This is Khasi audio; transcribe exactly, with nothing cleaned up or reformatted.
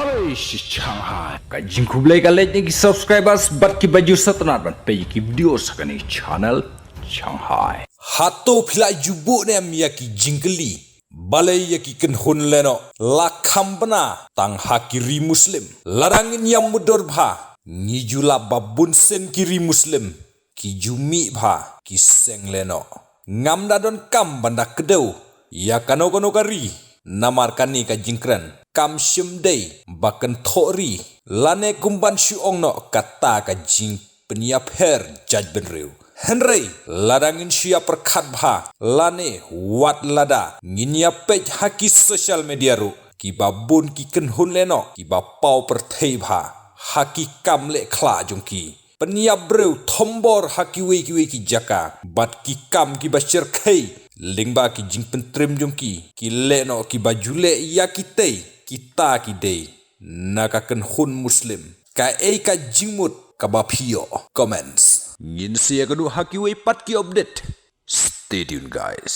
Oi shi Shanghai. Ka jingkhublei ka leit na ki subscribers bad ki ba ju sngewtynnat ban peit ki video sa kane channel Shanghai. Hato phi la ju buh ne em ïa ki jingkylli? Balei ïa ki kynhun lehnoh la kham bna tang ha ki ri Muslim? Lada ngin ïa mudui bha, ngi ju lap ba bun sien ki ri Muslim ki ju mih bha, ki seng lehnoh. Ngam da donkam ban da kdew ïa kano kano ka ri, namar kane ka jingkren kam shym dei ba kynthoh ri lane kum ban shu ong noh kata ka jingpynïapher jaitbynriew. Hynrei lada ngin shu ïa pyrkhat bha lane wat lada ngin ïa peit ha ki social media ruh, ki ba bun ki kynhun lehnoh ki ba paw pyrthei bha ha ki kam leh khla jong ki, pynïap briew thombor ha kiwei kiwei ki jaka bad ki kam ki ba shyrkhei lyngba ki jingpyntrim jong ki, ki lehnoh ki ba ju leh ïa kitei kita ki dei na ka kynhun Muslim. Kaei ka jingmut ka ba phi ïoh? Comments. Ngin sa ïa kynduh ha kiwei pat ki update. Stay tuned, guys.